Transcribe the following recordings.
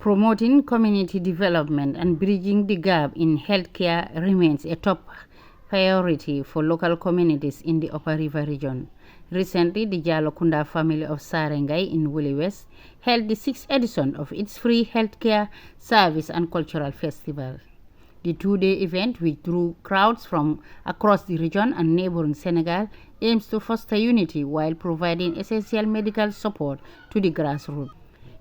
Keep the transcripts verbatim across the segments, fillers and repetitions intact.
Promoting community development and bridging the gap in healthcare remains a top priority for local communities in the Upper River region. Recently, the Jalo Kunda family of Sarengai in Wuli West held the sixth edition of its free healthcare service and cultural festival. The two-day event, which drew crowds from across the region and neighboring Senegal, aims to foster unity while providing essential medical support to the grassroots.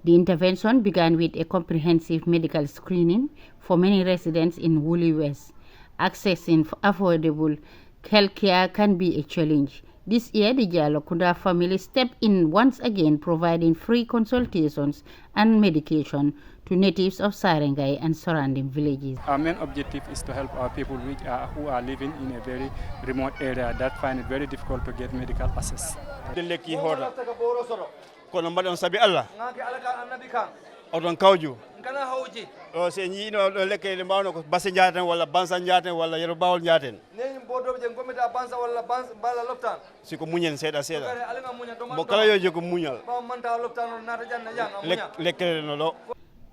The intervention began with a comprehensive medical screening for many residents in Wuli West. Accessing f-, affordable healthcare can be a challenge. This year, the Jalo Kunda family stepped in once again, providing free consultations and medication to natives of Sarengai and surrounding villages. Our main objective is to help our people which are, who are living in a very remote area that find it very difficult to get medical access. Lekki hoda. Kono mbaɗon sabi Allah. Ŋaaki Alla ka annabi kan. Oɗon kawju. N kana hawji. O, si en yiino ɗo lekkele ɗe mbawno ko base njaaten walla bansa njaaten walla yeru bawol njaaten. Neñi mbodoɓe je gommita bansa walla bans-, balla loftan. Si ko muñen seeɗa seeɗa. Kare Alla ŋa muña, ɗo man mo kala ɗo. Yo je ko muñal. Ɓawo manta loftan on nata janna jan, a Lek-, muña. Lekkele no ɗo.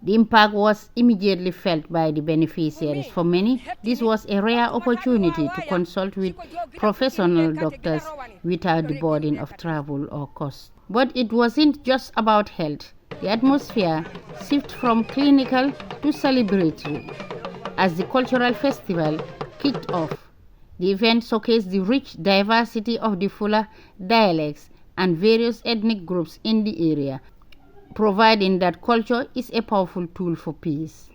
The impact was immediately felt by the beneficiaries. For many, this was a rare opportunity to consult with professional doctors without the burden of travel or cost. But it wasn't just about health. The atmosphere shifted from clinical to celebratory as the cultural festival kicked off. The event showcased the rich diversity of the Fula dialects and various ethnic groups in the area, providing that culture is a powerful tool for peace.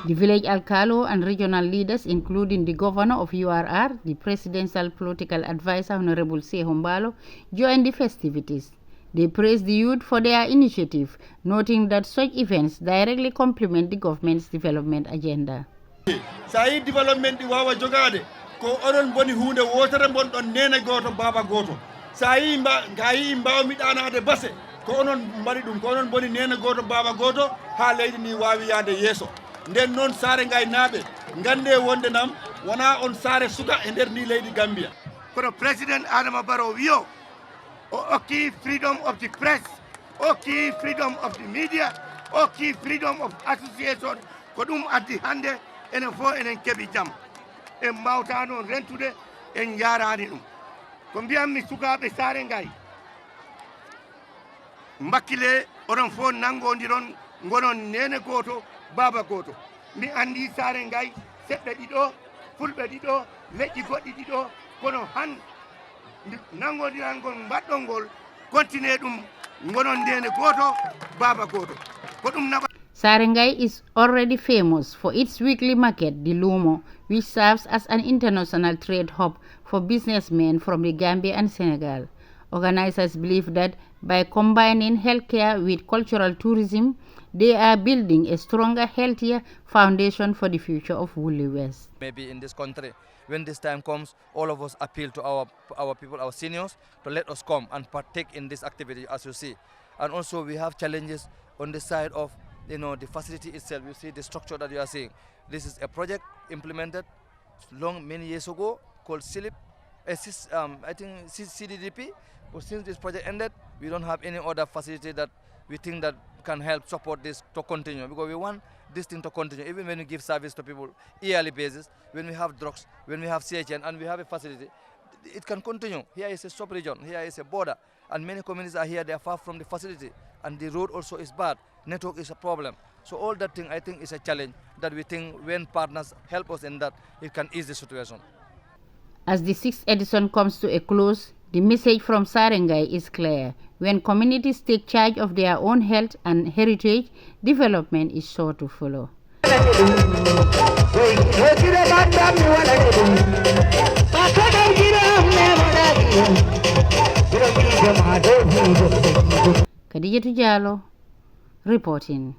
The village alkalo and regional leaders, including the governor of U R R, the presidential political advisor, Honorable Seho Mbalo, joined the festivities. They praised the youth for their initiative, noting that such events directly complement the government's development agenda. So a yii development ɗi waawa jogaade, ko onon mboni huunde wootere, mbonɗon neene gooto, baaba gooto. So a yii mba-, a yii mbaawmi ɗaanaade base, ko onon mbaɗi ɗum, ko onon mboni neene gooto, baaba gooto, haa leydi ndi waawi yahde yeeso. Nden noon, Saare Ngaynaaɓe, nganndee wonde nam wonaa on saare suka e nder ndii leydi Gambia. Kono President Adama Barrow wiyo, o okki freedom of the press, o okki freedom of the media, o okki freedom of association. Ko ɗum addi hannde enen fof enen keɓi jam. En mbaawtaa noon rentude, en njaaraani ɗum. Ko mbiyanmi sukaaɓe Saare Ngaye, mbakkile, onon fof nanngondiron, ngonon neene gooto, baaba gooto. Mi anndi Saare Ngaye, seɓɓe ɗiɗo, fulɓe ɗiɗo, leƴƴi goɗɗi ɗiɗo, kono han nanngondiral ngol mbaɗɗon ngol, continue ɗum, ngonon neene gooto, baaba gooto. Ko ɗum naɓa- Saare Ngaye is already famous for its weekly market, the Lumo, which serves as an international trade hub for businessmen from the Gambia and Senegal. Organizers believe that by combining healthcare with cultural tourism, they are building a stronger, healthier foundation for the future of Wuli West. Maybe in this country, when this time comes, all of us appeal to our, our people, our seniors, to let us come and partake in this activity, as you see. And also, we have challenges on the side of, you know, the facility itself. You see the structure that you are seeing. This is a project implemented long, many years ago called silip, a sys-, um, I think C-, C D D P. But since this project ended, we don't have any other facility that we think that can help support this to continue, because we want this thing to continue. Even when we give service to people yearly basis, when we have drugs, when we have C H N, and we have a facility, it can continue. Here is a sub-region, here is a border, and many communities are here, they are far from the facility, and the road also is bad, network is a problem. So all that thing, I think, is a challenge that we think when partners help us in that, it can ease the situation. As the sixth edition comes to a close, the message from Saare Ngaye is clear. When communities take charge of their own health and heritage, development is sure to follow. Khadijatu Jallow, reporting.